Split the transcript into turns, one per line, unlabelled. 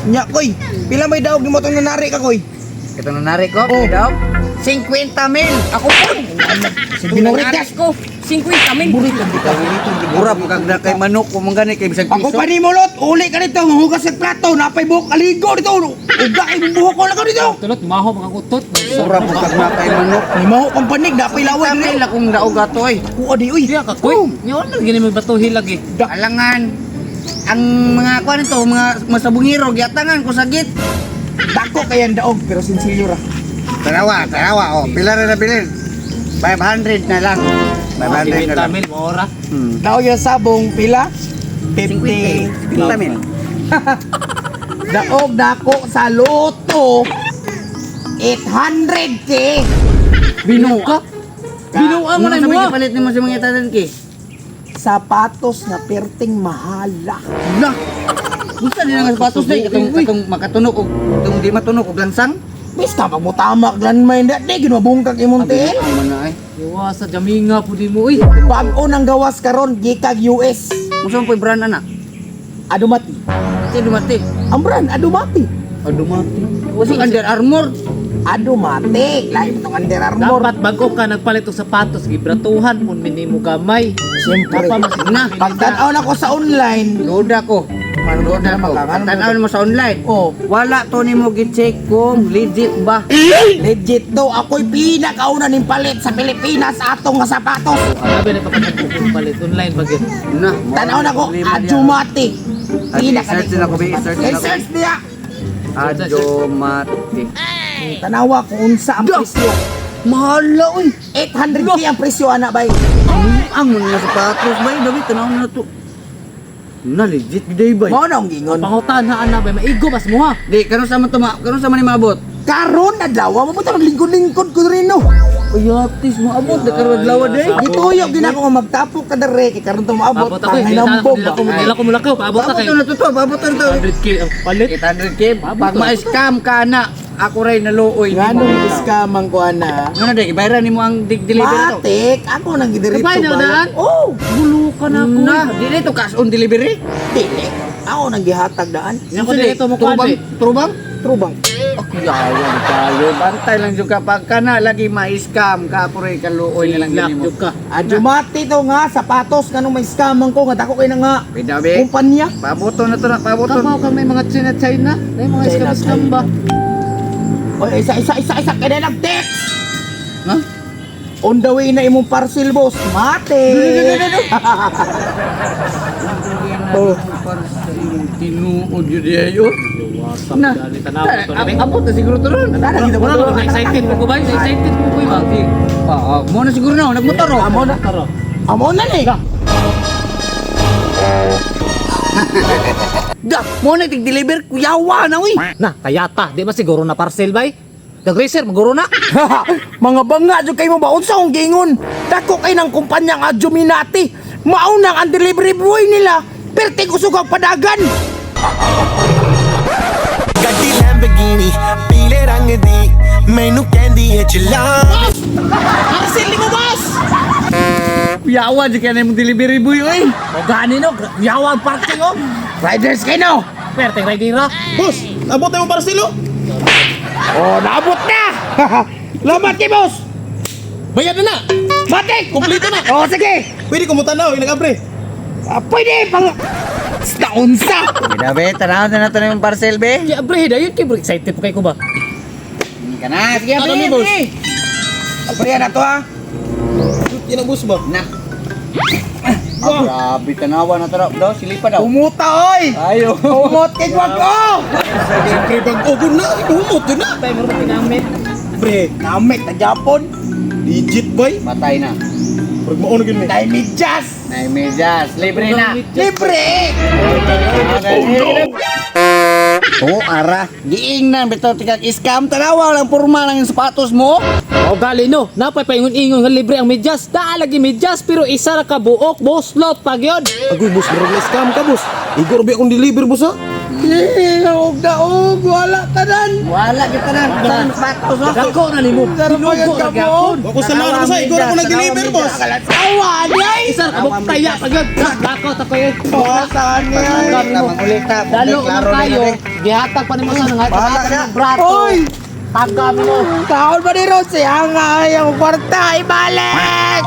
Nya koy, pila may daog nimo tong nanari ka koy?
Ito na nari ko,
Oh.
daw. 50 mil. Ako po.
Binuritas
ko. 50 mil.
Burito bitaw, burito.
Mura mo kag na kay manok kung gani kay bisag
Ako
piso.
pa ni Molot, uli ka dito, hugas sa plato, napay buhok, aligo dito. Uga kay buhok ko lang dito.
Tulot, maho mga kutot.
Mura mo kag na kay manok.
Ni maho kang panig, napay laway
50 mil
dito.
akong daog ato oy.
Kuha di uy.
Diya ka, koy. Nyo na gini may batuhi lagi.
Alangan ang mga kuan nito, mga masabungiro giatangan ko sagit.
Dako kay ang daog pero sinsilyo ra.
Tarawa, tarawa oh. Pila ra na bilin? 500 na lang. 500 na
50
lang.
mil, maora.
Daog yung sabong pila? 50.
50 mil.
Daog dako sa loto 800K.
Binuka. Binuha mo na
Ano
mo.
sa palit nimo sa mga tanan ki?
Sapatos na perting mahala.
Na. Gusto nila nga sapatos day katong katong makatunok og katong di matunok og lansang.
Bis ka pag mutamak landmine da di ginabungkag imong tiil.
Ang man na ay.
Iwa sa jaminga po di mo, uy.
Bag-o nang gawas karon gikag US.
Unsa man po'y brand ana?
Adumati.
Kasi dumati.
Ang brand Adumati.
Ah, dumati. Kasi Under Armour.
Adumati. Lahi mo tong Under Armour.
Dapat bago ka nagpalit og sapatos, gibratuhan pun minimo gamay.
Siyempre.
Papa, mas
Na.
Pagtanaw na ko sa online.
Duda ko. Duda ko. Tanaw mo sa online.
Oh,
Wala to nimo gi-check kung legit ba.
legit to. Ako'y pinakauna ning palit sa Pilipinas atong nga sapatos.
Sabi na kapag palit online ba gyud.
Na.
Tanaw na ko Adumati. Pinaka
Search na ko, be. Search na ko.
Search niya.
Adumati.
Tanawa kung unsa ang presyo.
Mahala oy.
800K ang presyo ana bay.
Ang mga sapatos bay, dami tanaw na to. Na legit gid bay.
Mao na ang gingon.
Pangutan ha ana bay maigo bas mo ha.
Di karon sa man to ma, karon sa man ni maabot.
Karon adlaw mo pa maglingkod-lingkod ko rin no.
Uyatis maabot na karon adlaw day.
Gituyo gina ko nga magtapok ka dere kay karon to maabot
Abot ako eh.
panginambog
Dila
ba.
ko dila ko mulakaw, paabot ta
Paabot
kay
na to to, paabot na to.
100K ang palit.
800K pag ma-scam ka na, ako ray naluoy.
Nganong scam ang kuan na?
Ano na day, ibayaran nimo ang delivery to.
Matik, ako nang gidiretso
Sabay na
ba?
daan?
Oh,
Gulo ka na ko.
Na, dili to cash on delivery.
dili. Ako nang gihatag daan.
Nya ko dili to mo kuan
Trubang,
eh.
trubang.
Trubang.
Ako yawan tayo. Bantay lang jud ka pag kana lagi ma-scam ka ako ray kaluoy na lang
Lock
gani mo.
jud ka.
Adjumati to nga sapatos nganong may scam ang ko nga dako kay na nga
Pwede be.
kumpanya.
Pabuto na to na, pabuto.
Kapaw ka may mga China China, may mga
China,
scam scam ba?
Oy, isa isa isa isa kay na nag-text.
Ha?
On the way na imong parcel boss. Mate.
Oh. Para sa imong tinuod yun diay oh.
Iwasa
Na.
dali tanaw to na.
Abot na siguro to ron.
Tara kita
Wala ko excited mo ko ba? Excited mo ko ba?
Ah, mo na siguro na, nagmotor oh.
Amo na.
Tara.
Amo na ni.
Da, mo na tig-deliver kuyawa na uy.
Na, kayata, di ba siguro na parcel bay? Nag-racer, maguro na.
Mga banga jud kayo mo ba unsa akong giingon? Dako kay ng kumpanya nga Adjuminati. Maunang ang delivery boy nila. Perti kusog ang padagan.
ਗੱਡੀ ਲੈਂਬਗੀਨੀ ਪੀਲੇ ਰੰਗ ਦੀ ਮੈਨੂੰ ਕਹਿੰਦੀ ਏ ਚਲਾ
Parcel ni mo boss.
Kuyawa jud kay na imong delivery boy uy.
O gani no, yawa ang parking oh.
Riders kayo no.
Perteng ridera.
Boss, abot na yung parcel oh.
Oh, naabot na. Lamat kay boss.
Bayad na na.
Matik.
Kompleto na.
Oh, sige.
Pwede ko mutanaw, inag-abre.
Ah, pwede pang Naunsa.
Pwede be, tanaw na nato na yung parcel be.
Kaya bre, dayon kay bro, excited po kay ko ba?
Ka na, sige
Ano
be.
ni, boss?
Be.
Apriya na to ha.
Yan ang boss ba?
Na. Ah, grabe tanawa na to daw, silipa daw.
Umuta oy.
Ayo.
Umot kay wag oh.
Siyempre pag ogon na, humot yun na.
Tay mo ba pinamit?
Pre,
Namit na Japon.
legit bay.
Patay na.
Pag mauna yun eh.
Dahil medyas.
Nay medyas, libre na.
Libre.
Oh no. Oh, ara. Giingnan bitaw tikag scam tanawa lang porma lang yung sapatos mo.
O gali no, napay paingon-ingon nga libre ang medyas. Daa lagi medyas pero isa ra ka buok boss lot pag yun.
Agoy boss, marag na scam ka boss. Igor ba akong deliver boss ha?
Eh, og daog wala tanan.
Wala kita na. Saan sapatos oh?
Dako na nimo.
Sarap
Binugo
ang
na
kamo.
gyapon.
Ako sa laro sa igor ako nag-deliver, boss.
Awa ni ay.
Isa ka mo taya pagod. Dako ta koy.
Saan ni ay.
Mangulita, mangulita.
Dalo man
Klaro na
tayo.
yun, eh.
Gihatag pa nimo sa nga
Bahala na.
ng brato.
Oy!
Taga mo.
Taon ba ni Ron? Siya nga ay ang kwarta ibalik!